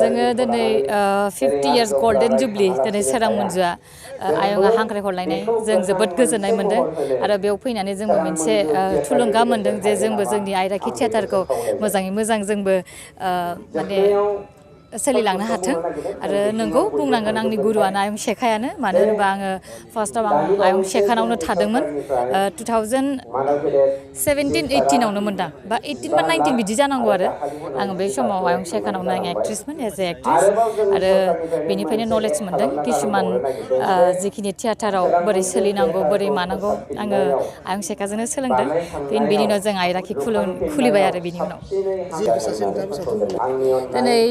जोङो दिनै 50 years golden jubilee दिनै सोरां मन्जुआ आयंआ हांख्राय हरलायनाय जों जोबोद गोजोननाय मोन्दों आरो बेयाव फैनानै जोंबो मोनसे थुलुंगा मोन्दों जे जोंबो जोंनि आयराखि थियाटारखौ मोजाङै मोजां जोंबो माने सोलिलांनो हाथों आरो नोंगौ बुंनांगोन आंनि गुरुआनो आयं शेखायानो मानो होनोबा आङो फार्स्टआव आं आयं शेखानावनो थादोंमोन 2017-18आवनो मोनदां बा 18 बा 19 बिदि जानांगौ आरो आङो बे समाव आयं शेखानावनो आं एक्ट्रिसमोन एज ए एक्ट्रिस आरो बेनिफ्रायनो नलेज मोन्दों किसुमान जिखिनि थियाटाराव बोरै सोलिनांगौ बोरै मानांगौ आङो आयं शेखाजोंनो सोलोंदों बेनि उनाव जों आयराखि खुलिबाय आरो बिनि उनाव दिनै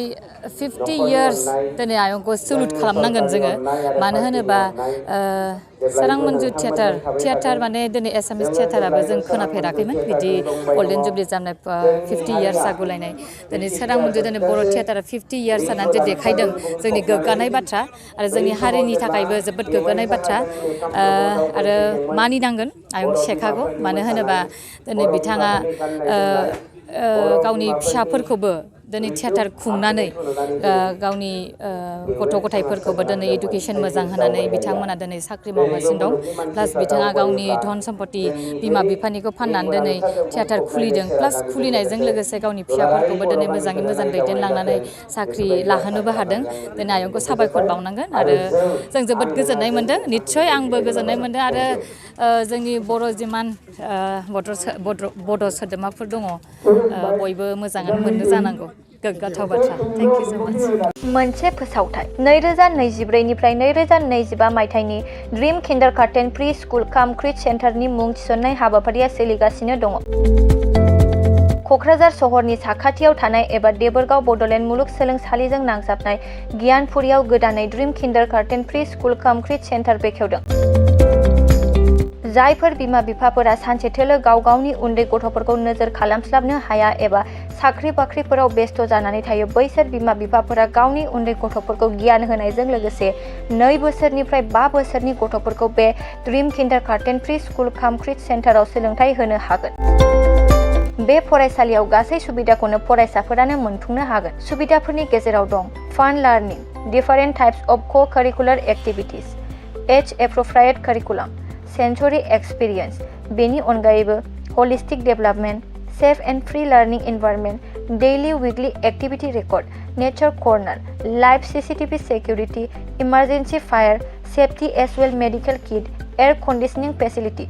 50 years दिनै आयंखौ सेलुट खालामनांगोन जोङो मानो होनोबा सोरां मन्जु थियाटार माने दिनै एसामिस थियाटाराबो जों खोनाफेराखैमोन बिदि गल्डेन जुबलि जानाय 50 years आगुलायनाय दिनै सोरां मन्जु दिनै बर' थियाटारा 50 years जानानै जे देखायदों जोंनि गोग्गानाय बाथ्रा आरो जोंनि हारिनि थाखायबो जोबोद गोग्गानाय बाथ्रा आरो मानिनांगोन आयं शेखाखौ मानो होनोबा दिनै बिथाङा गावनि फिसाफोरखौबो दिनै थियाटार खुंनानै गावनि गथ' गथायफोरखौबो दिनै इडुकेसन मोजां होनानै बिथांमोना दिनै साख्रि मावगासिनो दं प्लास बिथाङा गावनि धन सम्पति बिमा बिफानिखौ फाननानै दिनै थियाटार खुलिदों प्लास खुलिनायजों लोगोसे गावनि फिसाफोरखौबो दिनै मोजाङै मोजां दैदेनलांनानै साख्रि लाहोनोबो हादों दिनै आयंखौ साबायखर बावनांगोन आरो जों जोबोद गोजोननाय मोन्दों निस्सय आंबो गोजोननाय मोन्दों आरो जोंनि बर' जिमान बड' सोद्रोमाफोर दङ बयबो मोजाङानो मोननो जानांगौ गोग्गाथाव बाथ्रा थेंक इउ स' माच मोनसे फोसावथाय 2024निफ्राय 2025 मायथाइनि ड्रिम किन्डारगार्टेन प्रि स्कुल काम क्रिच सेन्टारनि मुं थिसननाय हाबाफारिया सोलिगासिनो दङ। क'क्राझार सहरनि साखाथियाव थानाय एबा देबोरगाव बड'लेण्ड मुलुगसोलोंसालिजों नांजाबनाय गियानपुरियाव गोदानै ड्रिम किन्डारगार्टेन प्रि स्कुल काम क्रिच सेन्टार बेखेवदों। जायफोर बिमा बिफाफोरा सानसे थोलो गाव गावनि उन्दै गथ'फोरखौ नोजोर खालामस्लाबनो हाया एबा साख्रि बाख्रिफोराव बेस्थ' जानानै थायो बैसोर बिमा बिफाफोरा गावनि उन्दै गथ'फोरखौ गियान होनायजों लोगोसे 2 बोसोरनिफ्राय 5 बोसोरनि गथ'फोरखौ बे ड्रिम किन्डारगार्टेन प्रि स्कुल काम क्रिच सेन्टाराव सोलोंथाइ होनो हागोन। बे फरायसालियाव गासै सुबिदाखौनो फरायसाफोरानो मोनफुंनो हागोन। सुबिदाफोरनि गेजेराव दं fun learning, different types of cocurricular activities, age appropriate curriculum, sensory experience, बेनि अनगायैबो holistic development, safe and free learning environment, daily weekly activity record, nature corner, live CCTV security, emergency fire safety as well medical kit, air conditioning facility.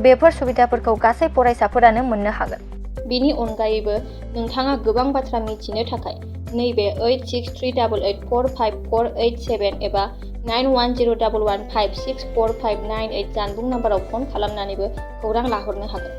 बेफोर सुबिदाफोरखौ गासै फरायसाफोरानो मोननो हागोन। बेनि अनगायैबो नोंथाङा गोबां बाथ्रा मिथिनो थाखाय नैबे 8638454887 एबा 9101156459 जानबुं नाम्बाराव फन खालामनानैबो खौरां लाहरनो हागोन।